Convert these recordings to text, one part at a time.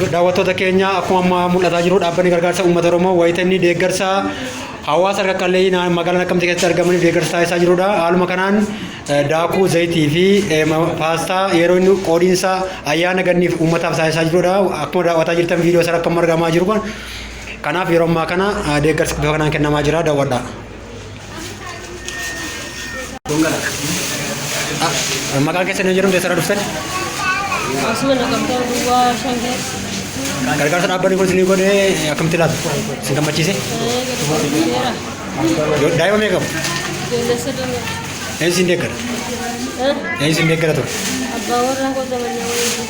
Daawwattoota keenya akkuma ammaa mul'ataa jiru dhaabbanni gargaarsa uummata Oromoo wayita inni deeggarsa hawaasa harka qalleeyyii magaalaa Naqamtee keessatti argamaniif deeggarsa taasisaa jirudha. Haaluma kanaan daakuu zayitii fi paastaa yeroo inni qoodiinsa ayyaana ganniif uummataaf taasisaa jirudha. Akkuma daawwataa jirtan viidiyoo isaa akkuma argamaa jiru kun. Kanaaf yeroo ammaa kana deeggarsi bifa kanaan kennamaa jira daawwadhaa. Maqaan keessan eenyu jedhamtu eessarraa dhuftan? Asuma Naqamtee duwwaa shan keessa. Gargaarsa dhaabbanni kun isinii godhe akkamitti ilaaltu? Isin gammachiise? Seera. Daa'ima meeqa qabu? Ijoollee sadii. Eenyu isin deeggara? Eenyu isin deeggara ture? Abbaa warraa koo zamanyaa waliin.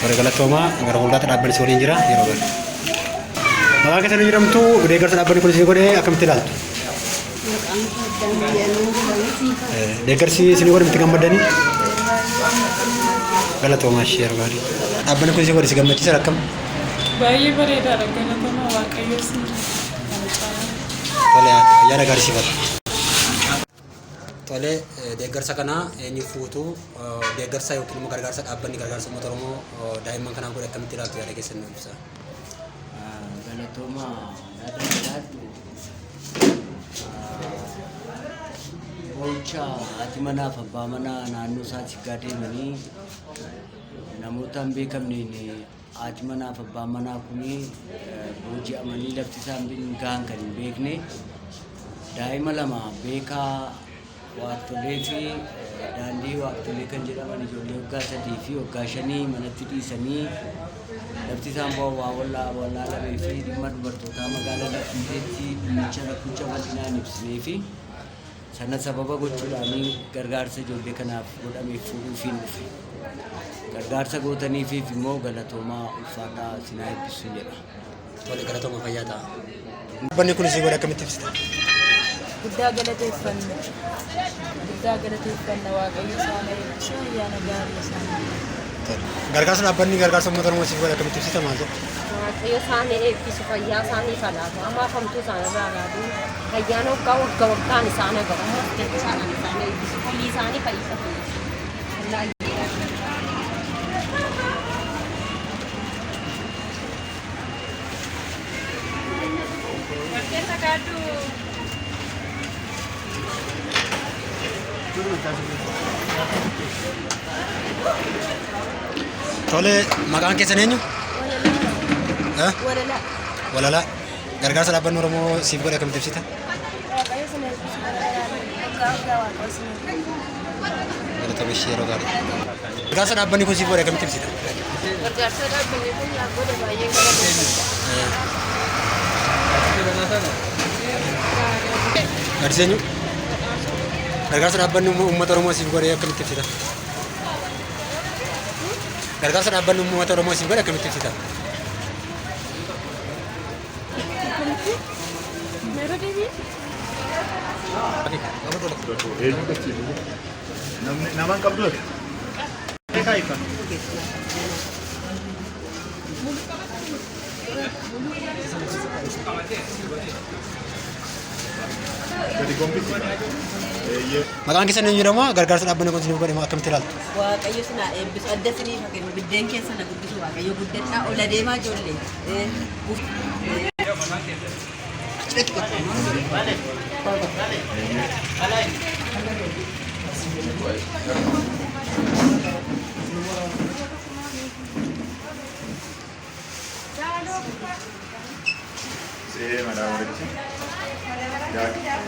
Warra galatoomaa gara fuulduraatti dhaabbanni si waliin jira yeroo gaarii. Maqaan keessan eenyu jedhamtu deeggarsa dhaabbanni kun isinii godhe akkamitti ilaaltu? Maqaan koo Addaan Biyyaanuu jedhama. Deeggarsi isinii godhe itti gammaddanii? Galatoomaa ishee yeroo gaarii. Dhaabbanni kun isin godhe si gammachiisa akkam? Baay'ee bareedaadha galatoomaa waaqayyo isin kana caalaa. Tole ayyaana gaarii siif haa ta'u. Tole deeggarsa kana eenyu fuutu deeggarsa yookiin immoo gargaarsa dhaabbanni gargaarsa uummata Oromoo daa'imman kanaaf godhe akkamitti ilaaltu yaada keessan nuuf ibsaa. Galatooma yaada jiraadhu. Boo'icha haati manaaf abbaa manaa naannoo isaa siggaa deemanii namoota hin beekamneen haati manaaf abbaan manaa kun booji'amanii lafti isaan gahan kan hin beekne daa'ima lama beekaa Waaqtolee fi daandii Waaqtolee kan jedhaman ijoollee waggaa sadii fi waggaa shanii manatti dhiisanii lafti isaan bu'an waa wallaalamee fi dhimma dubartootaa magaalaa Naqamteetti dhimmicha rakkicha bal'inaan ibsinee fi sana sababa gochuudhaan gargaarsa ijoollee kanaaf godhameef fuudhuufiin dhufe. Gargaarsa gootaniifiif immoo galatoomaa ulfaadhaa sinaa eebbisu jedha. Tole galatooma fayyaa ta'a. Dhaabbanni kun isin godhe akkamitti ibsita? Guddaa galateeffanna. Guddaa galateeffanna Waaqayyo isaan eebbisu ayyaana gaarii isaan. Tole. Gargaarsa dhaabbanni gargaarsa uummata Oromoo siif godhe akkamitti ibsita maal jedha? Waaqayyo isaan eebbisu fayyaa isaanii falaatu hamaa hamtuu isaan irraa laatu ayyaana waggaa wagga waggaan isaan agaru ammas dachaadhaan isaan eebbisu olii isaanii fayyifatu. Tole maqaan keessan eenyu? Eh? Walalaa. Walalaa. Gargaarsa dhaabbanni Oromoo siif godhe akkamitti ibsita? Waaqayyo isin eebbisu bara baraan. Waggaa waggaa Waaqayyo isin eebbisu. Galatoom ishee yeroo gaarii. Gargaarsa dhaabbanni kun siif godhe akkamitti ibsita? Gargaarsa dhaabbanni kun naaf godhe baay'een galateeffadha. Gaaddisa eenyu? Gargaarsa dhaabbanni uummata Oromoo siif godhe akkamitti ibsita? Gargaarsa dhaabbanni uummata Oromoo siif godhe akkamitti ibsita? Namni nama hin qabdu ati? Gadi gombisi. Eeyyee. Maqaan keessan eenyu jedhama? Gargaarsa dhaabbanni kun isiniif godhe akkamitti ilaaltu? Waaqayyo isin haa eebbisu. Adda isiniif haa kennu. Biddeen keessan haa guddisu. Waaqayyo guddadhaa. Ol adeemaa ijoollee. See madaabarichi. Yaa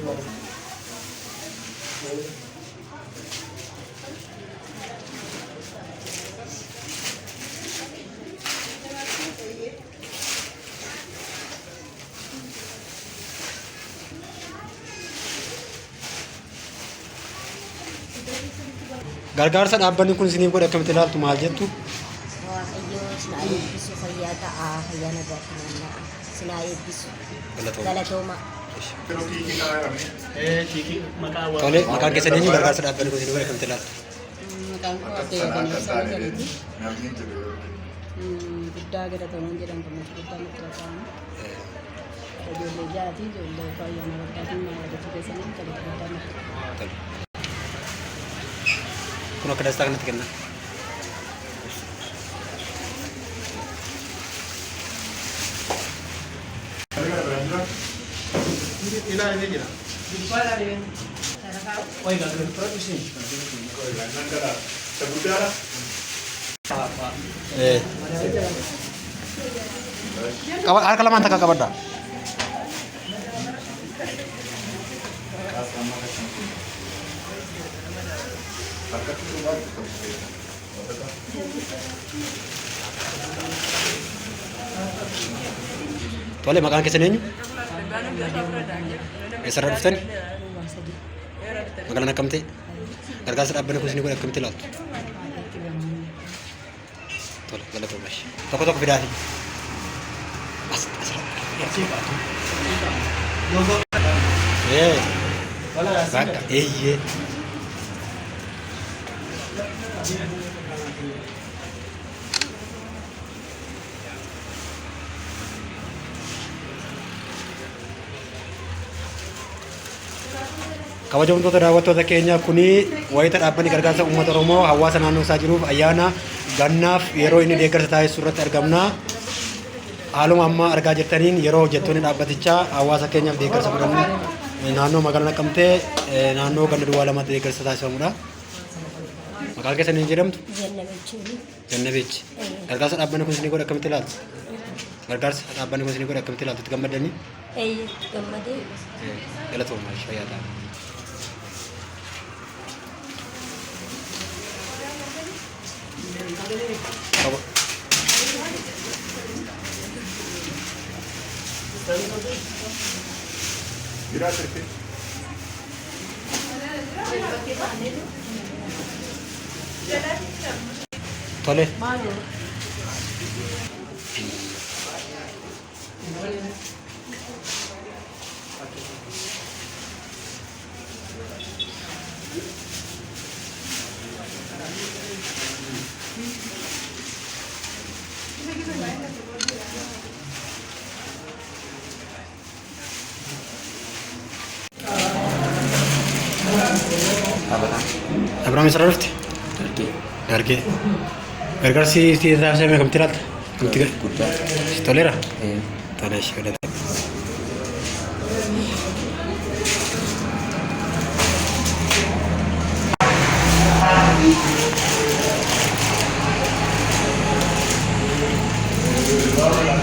bakka. Gargaarsa dhaabbanni kun isiniif godhe akkamitti ilaaltu maal jettu? Waaqayyo isin haa eebbisu fayyaa ta'aa fayyaa nagaatti naanna'a isin haa eebbisu. Galatooma. Galatooma. Tole, maqaan keessan eenyu gargaarsa dhaabbanni kun isiniif godhe akkamitti ilaaltu? Maqaan koo Addee Ganeessaa Magariiti. Guddaa galatoomaa jedhan gammachuu guddaa natti dhaga'ama. Ijoollee jaatii ijoollee ayyaana waggaatiin na yaadachuu keessaniif galata guddaa natti Tole. Kun akka dastaa kanatti kenna. Harka lamaan takka qabadha. Tole, maqaan keessan eenyu? Eessarraa dhuftani? Magaalaan akkam ta'e? Gargaarsa dhaabbanni kun isinii godhe akkamitti ilaaltu? Tole, galatooma ishee. Tokko tokko fidaafi. As asirratti. Ee. Bakka eeyyee. Kabajamtoota daawwattoota keenya kuni wayita dhaabbanni gargaarsa uummata Oromoo hawaasa naannoo isaa jiruuf ayyaana gannaaf yeroo inni deeggarsa taasisu irratti argamna. Haaluma amma argaa jirtaniin yeroo hojjettoonni dhaabbatichaa hawaasa keenyaaf deeggarsa godhan naannoo magaalaa Naqamtee naannoo ganda duwwaa lamaatti deeggarsa taasifamudha. Maqaan keessan eenyu jedhamtu? Jannabechuuni. Jannabeechi. Gargaarsa dhaabbanni kun isinii godhe akkamitti ilaaltu? Gargaarsa dhaabbanni kun isinii godhe akkamitti ilaaltu? Itti gammaddanii? Eeyyee gammadee. Galatooma fayyaa ta'a. Qaba. Tole. Abrahaam eessarraa dhufte? Dargee. Dargee. Gargaarsi si taasifame akkamitti ilaalta? Akkamitti Guddaa. Si toleera? Tole ishee galata.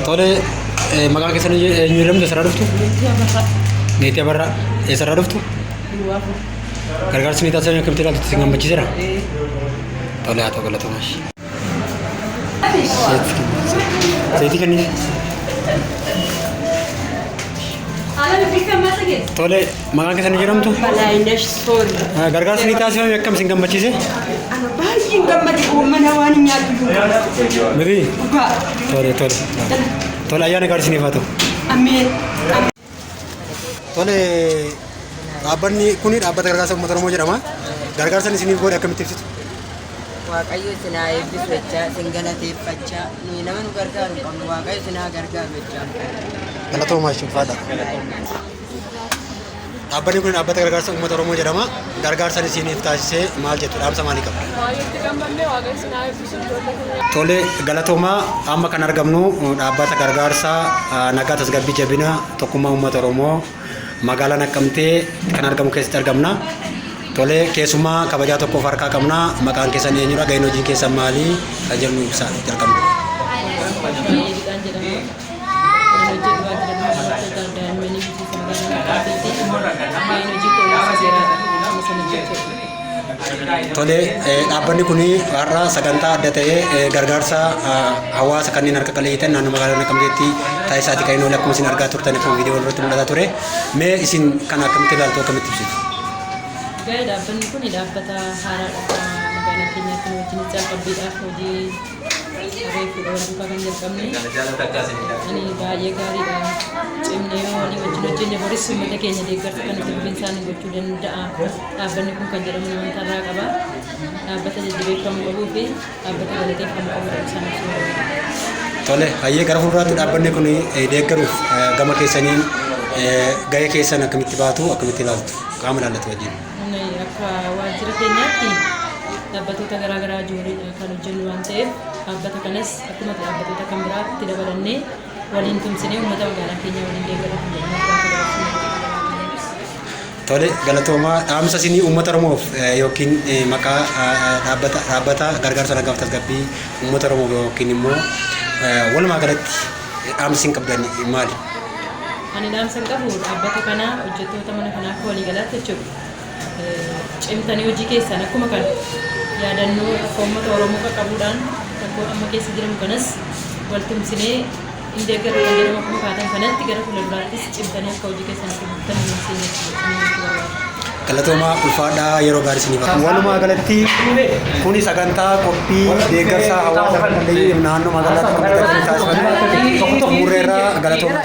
Tole, maqaan keessan eenyu jedhamtu eessarraa dhuftu? Meetii Abarraa. Eessarraa dhuftu? Gargaarsi ni taasifame akkamitti ilaaltu? Si gammachiiseera? Tole haa ta'u galatoomaa. Zayitii kenni. Tole, maqaan keessan eenyu jedhamtu? Balaayinesh Soori. Gargaarsi ni taasifame akkam isin gammachiise? Ana baay'een gammade mana waan hin nyaadhu jiru. Miti? Dhugaa. Tole tole. Tole ayyaana gaarii isiniif haa ta'u. Ameen. Tole, dhaabbanni kuni dhaabbata gargaarsa uummata Oromoo jedhama. Gargaarsa inni isiniif godhe akkamitti ibsitu? Waaqayyo isin haa eebbisu jechaa isin galateeffachaa nuyi nama nu gargaaru hin qabnu Waaqayyo isin haa gargaaru jechaa. Galatoomaa jechuun faadha. Dhaabbanni kun dhaabbata gargaarsa uummata Oromoo jedhama. Gargaarsa inni isiniif taasisee maal jettu? Dhaamsa maalii qabdu? Baay'eetti gammannee Waaqayyo isin haa eebbisu ijoollee keenya. Tole galatoomaa amma kan argamnu dhaabbata gargaarsaa nagaa tasgabbii jabina tokkummaa uummata Oromoo magaalaa Naqqamtee kan argamu keessatti argamna. Tole keessumaa kabajaa tokkoof harkaa qabna. Maqaan keessan eenyudha? Gaheen hojii keessan maali? Kan jedhu ibsaa jalqabna. Baay'ee jedhama. Kan hojjedhu waajjira dhimma daa'immanii bulchiinsa magaalaa Naqamteetti. Gaheen hojii koo eegumsa seeraadha. Nama sana jechuudha. Tole dhaabbanni kun har'a sagantaa adda ta'ee gargaarsa hawaasa kanneen harka qalleeyyii ta'an naannoo magaalaa Naqamteetti taasisaati kan inni oole akkuma isin argaa turtan akkuma viidiyoo irratti mul'ataa ture. Mee isin kana akkamitti ilaaltu akkamitti ibsitu? Gahee dhaabbanni kun dhaabbata haaraadha. magaalaa keenyaatti nu wajjin calqabbiidhaaf hojii reefuudha wal duukaa kan jalqabne. Ani baay'ee gaariidha. Cimnee walii wajjin hojjenne boris uummata keenya deeggarsa kan itti fufinsaan gochuu danda'a. Dhaabbanni kun kan jedhamu namoota irraa qaba. Dhaabbata jajjabeeffamuu qabuu fi dhaabbata galateeffamuu qabudha isaan ibsuu barbaada. Tole, hayyee gara fuulduraatti dhaabbanni kun deeggaruuf gama keessaniin gahee keessan akkamitti baatu, akkamitti ilaaltu, qaama ilaallatu wajjin? Inni akka waajjira keenyaatti dhaabbatoota garaa garaa wajjin kan hojjennu waan ta'eef, dhaabbata kanas akkuma dhaabbatoota kan biraatti dabalannee waliin tumsinee uummata magaalaa keenya waliin deeggaruu kan jedhamu gaafa dabarsinu. Tole, galatoomaa. Dhaamsa isinii uummata Oromoof yookiin maqaa dhaabbata gargaarsa nagaaf tasgabbii uummata Oromoof yookiin immoo walumaa galatti dhaamsi isin qabdan maali? Ani dhaamsa hin qabu dhaabbata kana, hojjettoota mana kanaa akka waliigalaatti jechuudha. Cimtanii hojii keessan akkuma kana yaadannoo akka uummata Oromoo qaqqabuudhaan rakkoo amma keessa jiramu kanas wal tumsinee hin deeggarru kan jedhamu akkuma kaatan kanatti gara fuulduraattis cimtanii akka hojii keessan itti fuftan isin jechuu barbaada. Galatoomaa, ulfaadhaa, yeroo gaarii isiniif haa. Walumaa galatti kuni sagantaa qophii deeggarsa hawaasa qalleeyyii naannoo magaalaa Naqamteetti taasifamu xumurreerraa. Galatoomaa.